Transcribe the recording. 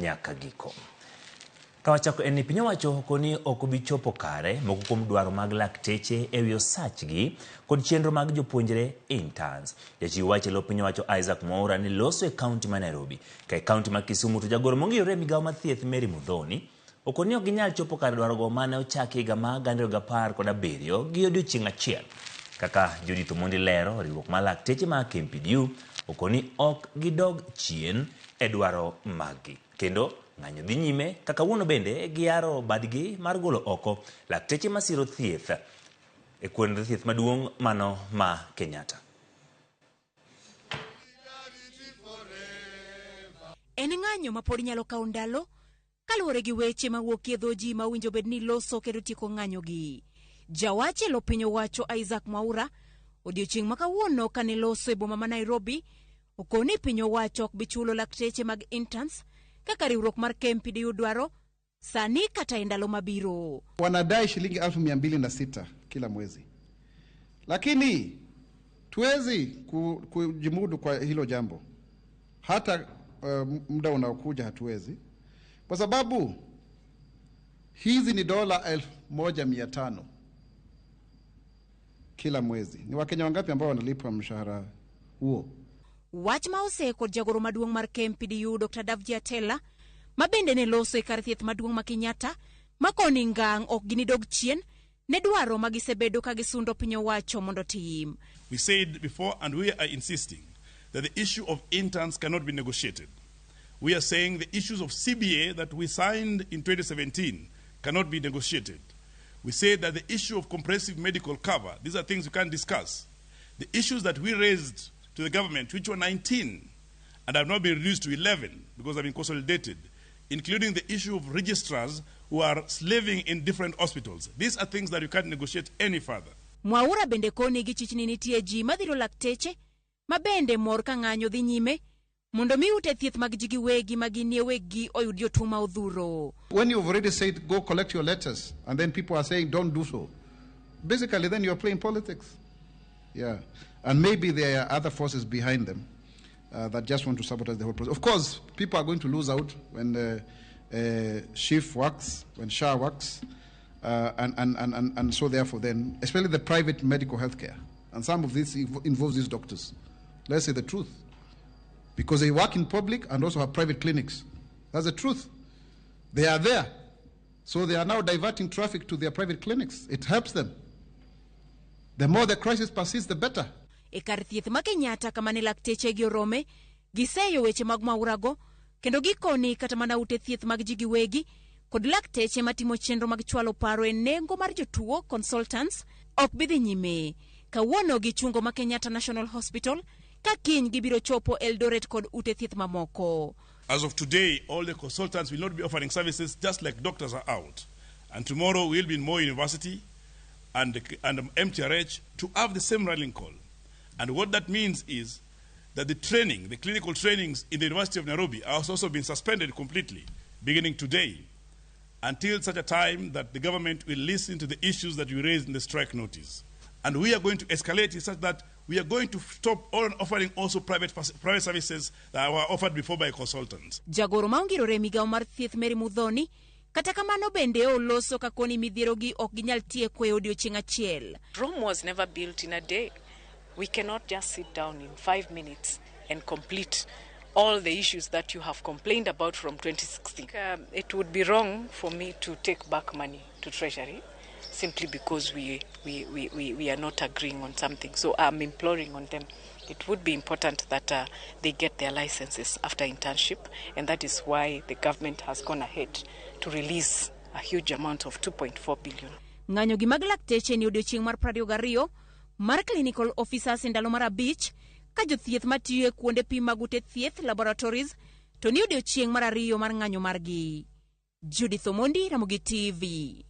nyaka giko. Ka wachako en ni piny owacho okoni ok obi chopo kare moko kuom dwaro mag lakteche e wi osachgi kod chenro mag jopuonjre interns. Jachiw wach e lo piny owacho Isaac Mwaura ni loso e kaunti ma Nairobi. Ka e kaunti ma Kisumu to jagoro mongirore e migawo mar thieth Mary Muthoni okoni ok ginyal chopo kar dwarogo mane ochaki higa mar 2017 gi odiochieng' achiel. Kaka Judith Omondi lero, riwruok mar lakteche mar KMPDU okoni ok gidog chien e dwaro maggi. Kendo ng'anyo dhi nyime ka kawuono bende giyaro badgi mar golo oko lakteche masiro thieth e kuonde thieth maduong' mano ma Kenyatta. En ng'anyo ma pod nyalo kawo ndalo kaluwore gi weche mawuok e dho ji ma owinjo bed ni loso kendo tieko ng'anyogi. Jawach e lo piny owacho Isaac Mwaura odiochieng' ma kawuono kane loso e boma ma Nairobi okoni piny owacho ok bi chulo lakteche mag interns kaka riwruok mar KMPDU dwaro sani kata e ndalo mabiro. Wanadai shilingi 206,000 kila mwezi, lakini tuwezi kujimudu kwa hilo jambo hata muda unaokuja hatuwezi, kwa sababu hizi ni dola 1,500 kila mwezi. Ni Wakenya wangapi ambao wanalipwa mshahara huo? Wach ma ose kod jagoro maduong' mar KMPDU Dr. Davji Atela ma bende ne loso e kar thieth maduong' ma Kenyatta ma koni ngang' ok ginidog chien ne dwaro ma gisebedo ka gisundo piny owacho mondo tim. We said before, and we are insisting, that the issue of interns cannot be negotiated. We are saying the issues of CBA that we signed in 2017 cannot be negotiated. We say that the issue of comprehensive medical cover, these are things we can't discuss. The issues that we raised to the government, which were 19, and have now been reduced to 11 because they've been consolidated, including the issue of registrars who are slaving in different hospitals. These are things that you can't negotiate any further. Mwaura bende koni gi chichni nitie ji madhiro lakteche ma bende mor ka ng'anyo dhi nyime mondo mi ute thieth mag ji giwegi ma ginie weggi oyud jotuo ma odhuro. When you've already said go collect your letters and then people are saying don't do so, basically then you're playing politics. Yeah. And maybe there are other forces behind them that just want to sabotage the whole process. Of course, people are going to lose out when SHIF works, when SHA works, and so therefore then, especially the private medical health care. And some of this involves these doctors. Let's say the truth. Because they work in public and also have private clinics. That's the truth. They are there. So they are now diverting traffic to their private clinics. It helps them. The more the crisis persists, the better. E kar thieth ma Kenyatta kama ne lakteche gi orome, giseyo weche mag Mwaurago kendo gikoni kata mana ute thieth mag ji giwegi kod lakteche matimo chenro mag chwalo paro e nengo mar jotuo consultants ok bi dhi nyime. Kawuono gichungo ma Kenyatta National Hospital ka kiny gibiro chopo Eldoret kod ute thieth mamoko. As of today, all the consultants will not be offering services just like doctors are out. And tomorrow we'll be in Moi University and MTRH to have the same rallying call. And what that means is that the training, the clinical trainings in the University of Nairobi are also been suspended completely, beginning today, until such a time that the government will listen to the issues that we raised in the strike notice. And we are going to escalate it such that we are going to stop all offering also private services that were offered before by consultants. Jagoro ma ongirore e migawo mar thieth Mary Muthoni kata kamano bende oloso ka koni midhierogi ok ginyal tieko e odiochieng' achiel. Rome was never built in a day. We cannot just sit down in 5 minutes and complete all the issues that you have complained about from 2016. It would be wrong for me to take back money to Treasury simply because we are not agreeing on something. So I'm imploring on them. It would be important that they get their licenses after internship, and that is why the government has gone ahead to release a huge amount of 2.4 billion. Ng'anyo gi mag lakteche ni odiochieng' mar 22 mar clinical officers e ndalo mar 5 ka jothieth matiyo e kuonde pim mag ute thieth laboratories to ni odiochieng' mar 2 mar ng'anyo margi. Judith Omondi, Ramogi TV.